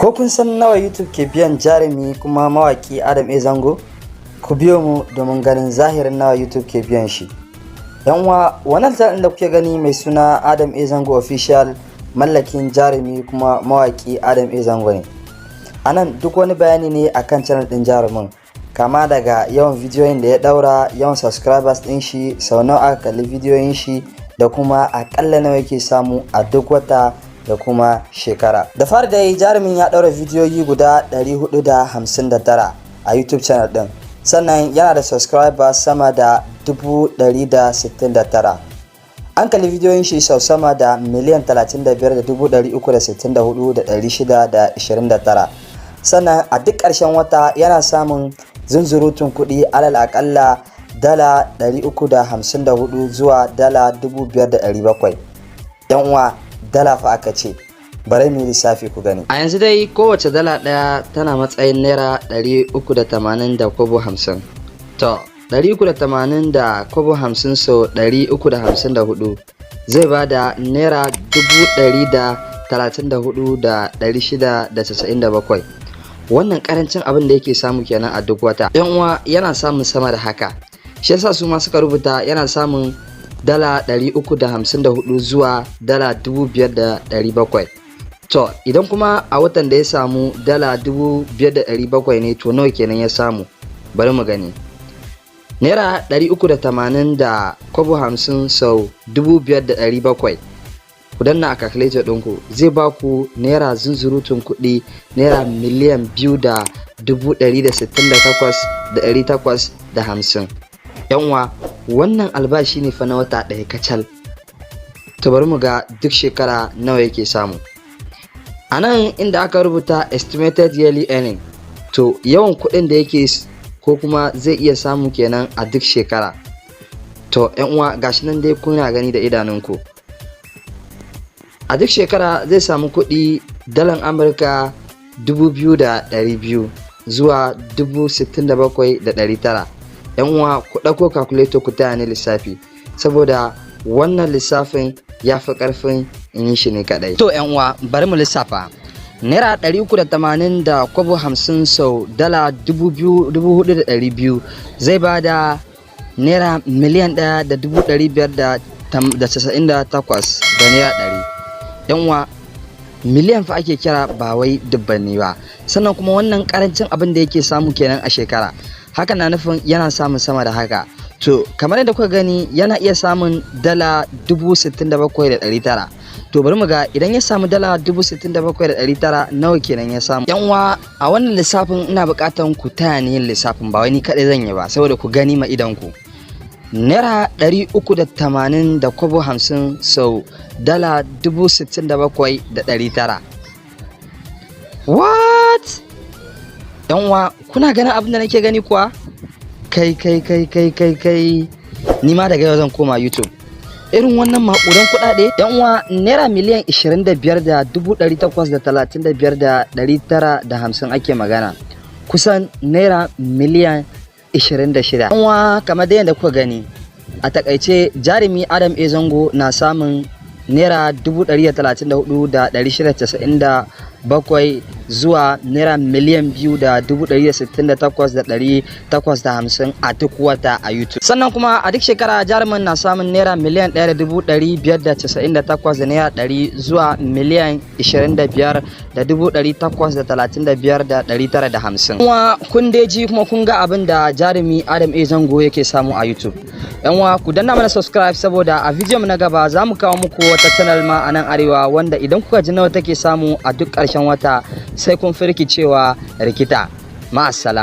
Ko kun san nawa YouTube ke biyan jarumi kuma mawaki Adam A Zango? Ku biyo mu domin ganin zahirin nawa YouTube ke biyan shi. Yan uwa, wannan channel da kuke gani mai suna Adam A Zango Official mallakin jarumi kuma mawaki Adam A Zango ne. A nan duk wani bayani ne akan channel din jarumin, kama daga yawan bidiyoyin da ya daura, yawan subscribers din shi, sau nawa aka kalli bidiyoyin shi, da kuma akalla nawa yake samu a duk wata da kuma shekara. Da fari dai, jarumin ya daura bidiyoyi guda 459 a YouTube channel din, sannan yana da subscribers sama da 169. An kalli bidiyoyin shi sau sama da miliyan 35,364,629. Sannan a duk ƙarshen wata yana samun zunzurutun kuɗi, alal aƙalla dala 354 zuwa dala 5,700. Yan uwa, dala fa aka ce. Bari mu yi lissafi ku gani. A yanzu dai kowace dala ɗaya tana matsayin naira 380 da kobo 50. To, 380 da kobo 50 sau 354 zai ba da naira 134,697. Wannan karancin abin da yake samu kenan a duk wata. Yan uwa, yana samun sama da haka, shi yasa su ma suka rubuta yana samun dala 354 zuwa dala 5,700. To, idan kuma a watan da ya samu dala 5,700 ne, to nawa kenan ya samu? Bari mu gani. Naira 380 da kobo 50 sau 5,700, ku danna a calculator ɗinku, zai ba ku naira zunzurutun kuɗi, naira miliyan 2,168,850. Yan uwa, wannan albashi ne fa na wata ɗaya kacal. To, bari mu ga duk shekara nawa yake samu. A nan inda aka rubuta "estimated yearly earning", to yawan kuɗin da yake ko kuma zai iya samu kenan a duk shekara. To yan uwa, gashi nan dai kuna gani da idanunku. A duk shekara zai samu kuɗi dalan Amurka 2,200 zuwa 67,900. Yan uwa, ku ɗauko calculator ku taya ni lissafi, saboda wannan lissafin ya fi ƙarfin in yi shi ne kaɗai. To yan uwa, bari mu lissafa. Naira 380 da kwabo 50 sau dala 4,200 zai ba da naira miliyan 1,598 da naira 100. Yan uwa, miliyan fa ake kira, ba wai dubbanni ba. Sannan kuma wannan karancin abin da yake samu kenan a shekara. Hakan na nufin yana samun sama da haka. To, kamar yadda kuka gani, yana iya samun dala 67,900. To, bari mu ga idan ya samu dala 67,900, nawa kenan ya samu? Yan uwa, a wannan lissafin ina buƙatan ku taya ni yin lissafin, ba wai ni kaɗai zan yi ba, saboda ku gani ma idan ku. Naira 380 da kwabo 50 sau dala 67,900. What? Yan uwa, kuna ganin abin da nake gani kuwa? Kai, kai, kai, kai, kai, kai, ni ma daga yau zan koma YouTube. Irin wannan maƙudan kuɗaɗe! Yan uwa, naira miliyan 25,835,950 ake magana, kusan naira miliyan 26. Yan uwa, kamar da yadda kuka gani, a takaice jarumi Adam A Zango na samun naira 134,697 zuwa naira miliyan 2,168,850 a duk wata a YouTube. Sannan kuma a duk shekara jarumin na samun naira miliyan 1,598 da naira 100 zuwa miliyan 25,835,950. Kuma kun dai ji kuma kun ga abin da jarumi Adam A Zango yake samu a YouTube. Yan uwa, ku danna mana subscribe, saboda a bidiyon mu na gaba za mu kawo muku wata channel ma a nan arewa, wanda idan kuka ji nawa take samu a duk ƙarshen wata, sai kun firki cewa rikita. Ma'assalam.